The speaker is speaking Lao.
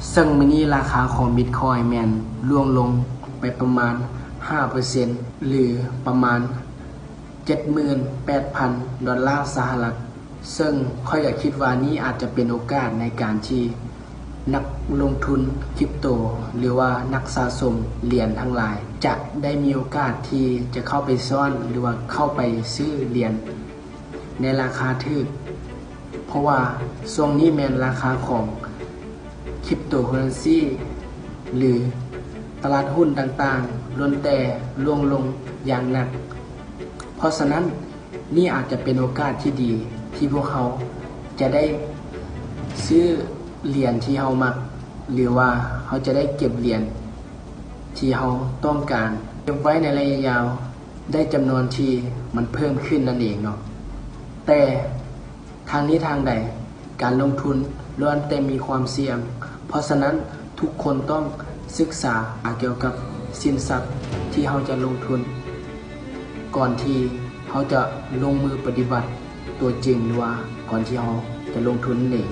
ເຊິ່ງມື້ນີ້ລາຄາຂອງບິດຄອຍແມ່ນລ່ວງລົງໄປປະມານຫ້າເປີເຊັນ ຫຼື ປະມານເຈັດໝື່ນແປດພັນດອນລາສະຫະລັດ, ເຊິ່ງຂ້ອຍກໍຄິດວ່ານີ້ອາດຈະເປັນໂອກາດໃນການທີ່ນັກລົງທຶນຄຣິບໂຕ ຫຼືວ່ານັກສະສົມຫຼຽນທັງຫຼາຍ ຈະໄດ້ມີໂອກາດທີ່ຈະເຂົ້າໄປຊ້ອນ ຫຼືວ່າເຂົ້າໄປຊື້ຫຼຽນ ໃນລາຄາຖືກ, ເພາະວ່າຊ່ວງນີ້ແມ່ນລາຄາຂອງຄຣິບໂຕເຄີເຣນຊີ ຫຼື ຕະຫຼາດຫຸ້ນຕ່າງໆ ລ້ວນແຕ່ລ່ວງລົງຢ່າງໜັກ. ເພາະສະນັ້ນ, ນີ້ອາດຈະເປັນໂອກາດທີ່ດີທີ່ພວກເຮົາຈະໄດ້ຊື້ຫຼຽນທີ່ເຮົາມັກ ຫຼືວ່າເຮົາຈະໄດ້ເກັບຫຼຽນທີ່ເຮົາຕ້ອງການ ເກັບໄວ້ໃນໄລຍະຍາວ ໄດ້ຈຳນວນທີ່ມັນເພີ່ມຂຶ້ນນັ້ນເອງເນາະ. ແຕ່ທາງນີ້ທາງໃດ, ການລົງທຶນລ້ວນແຕ່ມີຄວາມສ່ຽງ, ເພາະສະນັ້ນທຸກຄົນຕ້ອງສຶກສາກ່ຽວກັບສິນຊັບທີ່ເຮົາຈະລົງທຶນ ກ່ອນທີ່ເຮົາຈະລົງມືປະຕິບັດຕົວຈິງ ຫຼືວ່າກ່ອນທີ່ເຮົາຈະລົງທຶນນັ້ນເອງ.